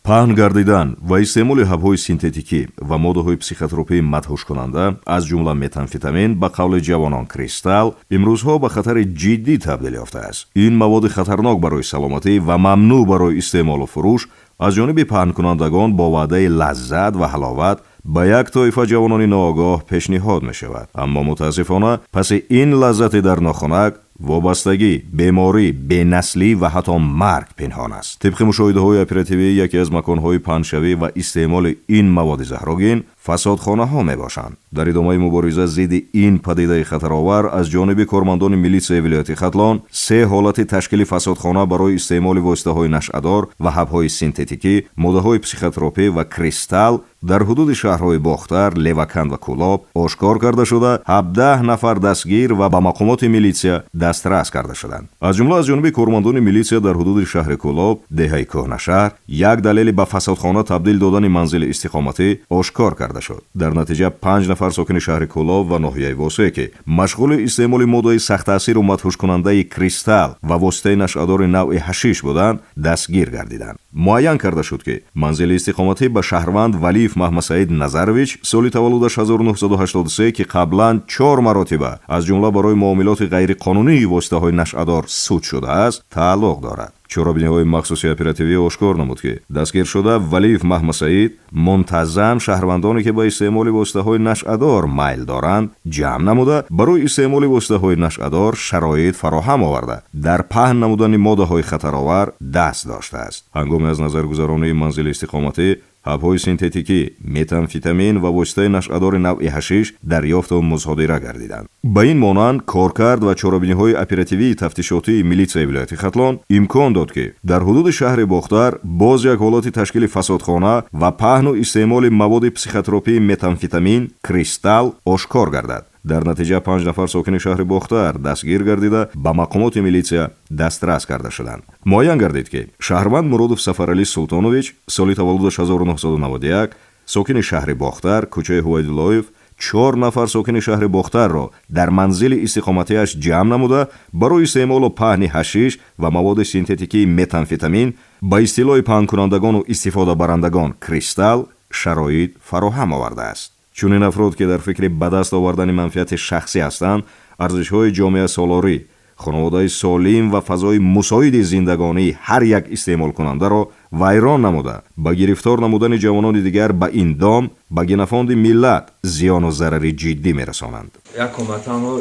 Паҳн гардидан ва истеъмоли ҳабҳои синтетикӣ ва моддаҳои психотропии мадҳушкунанда, аз ҷумла метамфетамин, ба қавли ҷавонон кристалл, имрӯзҳо ба хатари ҷиддӣ табдил ёфтааст. Ин маводи хатарнок барои саломатӣ ва мамнӯъ барои истеъмолу фурӯш аз ҷониби паҳнкунандагон бо ваъдаи лаззат ва ҳаловат ба як тоифа ҷавонони ноогоҳ пешниҳод мешавад. Аммо мутаассифона, паси ин лаззати дар нохунак вобастагӣ, беморӣ, бенаслӣ ва ҳатто марг пинҳон аст. Тибқи мушоҳидаҳои оперативӣ, яке аз маконҳои паҳншавӣ ва истеъмоли ин маводи заҳрогин фасодхонаҳо мебошанд. Дар идомаи мубориза зидди ин падидаи хатаровар аз ҷониби кормандони милитсияи вилояти Хатлон се ҳолати ташкили фасодхона барои истеъмоли воситаҳои нашъадор ва ҳабҳои синтетикӣ, моддаҳои психотропӣ ва кристалл дар ҳудуди шаҳрҳои Бохтар, Леваканд ва Кӯлоб ошкор карда шуда, 17 нафар дастгир ва ба мақомоти милитсия дастрас карда шуданд. Аз ҷумла, аз ҷониби кормандони милитсия дар ҳудуди шаҳри Кӯлоб, деҳаи Кӯҳнашаҳр, як далели ба фасодхона табдил додани манзили истиқоматӣ ошкор карда шуд. Дар натиҷа панҷ нафар сокини шаҳри Кӯлоб ва ноҳияи Восе, ки машғули истеъмоли моддаи сахттаъсиру мадҳушкунандаи кристалл ва воситаи нашъадори навъи ҳашиш буданд, дастгир гардиданд. Муайян карда шуд, ки манзили истиқоматӣ ба шаҳрванд Валиев Маҳмадсаид Назарович, соли таваллудаш 1983, ки қаблан чор маротиба, аз ҷумла барои муомилоти ғайриқонунии воситаҳои нашъадор суд шудааст, тааллуқ дорад. Чорабиниҳои махсуси оперативӣ ошкор намуд, ки дастгиршуда Валиев Маҳмадсаид мунтазам шаҳрвандоне, ки ба истеъмоли воситаҳои нашъадор майл доранд, ҷамъ намуда, барои истеъмоли воситаҳои нашъадор шароит фароҳам оварда, дар паҳн намудани моддаҳои хатаровар даст доштааст. Ҳангоми аз назаргузаронии манзили истиқоматӣ ҳабҳои синтетикӣ, метамфетамин ва воситаи нашъадори навъи ҳашиш дарёфту мусодира гардиданд. Ба ин монанд, коркард ва чорабиниҳои оперативии тафтишотии милитсияи вилояти Хатлон имкон дод, ки дар ҳудуди шаҳри Бохтар боз як ҳолати ташкили фасодхона ва паҳну истеъмоли маводи психотропии метамфетамин, кристалл ошкор гардад. Дар натиҷа панҷ нафар сокини шаҳри Бохтар дастгир гардида, ба мақомоти милитсия дастрас карда шуданд. Муайян гардид, ки шаҳрванд Муродов Сафаралӣ Султонович, соли таваллудаш 1991, сокини шаҳри Бохтар, кӯчаи Ҳувайдуллоев, чор нафар сокини шаҳри Бохтарро дар манзили истиқоматиаш ҷамъ намуда, барои истеъмолу паҳни ҳашиш ва маводи синтетикии метамфетамин, ба истилоҳи паҳнкунандагону истифодабарандагон кристалл, шароит фароҳам овардааст. Чунин афрод, ки дар фикри ба даст овардани манфиати шахсӣ ҳастанд, арзишҳои ҷомеасолорӣ, хонаводаи солим ва фазои мусоиди зиндагонии ҳар як истеъмолкунандаро вайрон намуда, ба гирифтор намудани ҷавонони дигар ба ин дом ба генофонди миллат зиёну зарари ҷиддӣ мерасонанд. Як комнатамо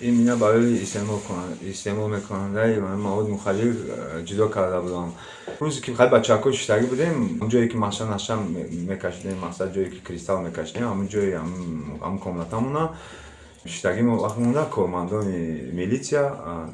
именно барои истеъмол мекунандаи маводи мухаддир ҷудо карда будам. Рӯзе ки хай бачаҳако шиштагӣ будем, ҷое ки маша наша мекашидем, мақсад, ҷое ки кристалл мекашидем, ҳамун ҷои ҳамун комнатамона шиштагӣ вақт монда, кормандони милитсия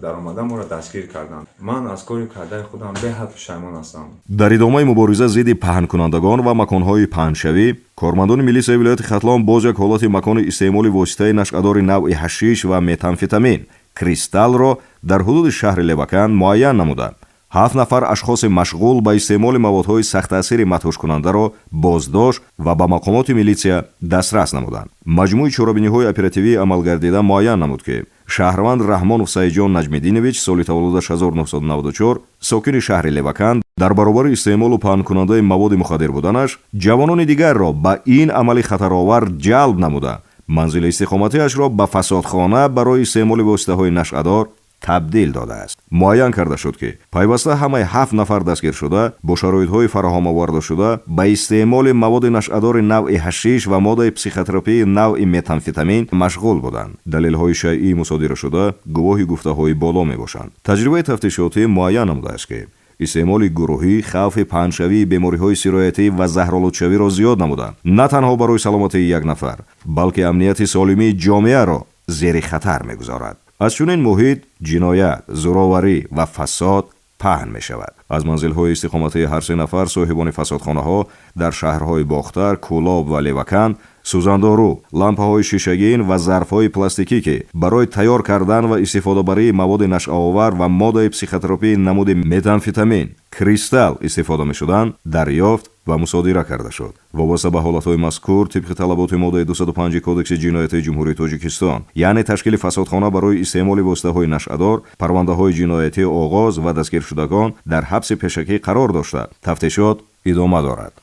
даромада, моро дастгир карданд. Ман аз кори кардаи худам беҳад пушаймон ҳастам. Дар идомаи мубориза зидди паҳнкунандагон ва маконҳои паҳншавӣ кормандони милитсияи вилояти Хатлон боз як ҳолати макони истеъмоли воситаи нашъадори навъи ҳашиш ва метамфетамин, кристаллро дар ҳудуди шаҳри Леваканд муайян намуда, ҳафт нафар ашхоси машғул ба истеъмоли маводҳои сахттаъсири мадҳушкунандаро боздошт ва ба мақомоти милитсия дастрас намуданд. Маҷмӯи чорабиниҳои оперативии амалгардида муайян намуд, ки шаҳрванд Раҳмонов Саидҷон Наҷмиддинович, соли таваллудаш 1994, сокини шаҳри Леваканд, дар баробари истеъмолу паҳнкунандаи маводи мухаддир буданаш, ҷавонони дигарро ба ин амали хатаровар ҷалб намуда, манзили истиқоматиашро ба фасодхона барои истеъмоли воситаҳои нашъадор табдил додааст. Муайян карда шуд, ки пайваста ҳамаи ҳафт нафар дастгиршуда бо шароитҳои фароҳам овардашуда ба истеъмоли маводи нашъадори навъи ҳашиш ва моддаи психотропии навъи метамфетамин машғул буданд. Далелҳои шайъии мусодирашуда гувоҳи гуфтаҳои боло мебошанд. Таҷрибаи тафтишотӣ муайян намудааст, ки истеъмоли гурӯҳӣ хавфи паҳншавии бемориҳои сироятӣ ва заҳролудшавиро зиёд намуда, на танҳо барои саломатии як нафар, балки амнияти солимии ҷомеаро зери хатар мегузорад. Аз чунин муҳит ҷиноят, зӯроварӣ ва фасод паҳн мешавад. Аз манзилҳои истиқоматии ҳар се нафар соҳибони фасодхонаҳо дар шаҳрҳои Бохтар, Кӯлоб ва Леваканд сӯзандору, лампаҳои шишагин ва зарфҳои пластикӣ, ки барои тайёр кардан ва истифодабарии маводи нашъаовар ва моддаи психотропии намуди метамфетамин, кристалл истифода мешуданд, дарёфт ва мусодира карда шуд. Вобаста ба ҳолатҳои мазкур, тибқи талаботи моддаи 205 Кодекси ҷиноятии Ҷумҳурии Тоҷикистон, яъне ташкили фасодхона барои истеъмоли воситаҳои нашъадор, парвандаҳои ҷиноятӣ оғоз ва дастгиршудагон дар ҳабси пешакӣ қарор дошта, тафтишот Идома дорад.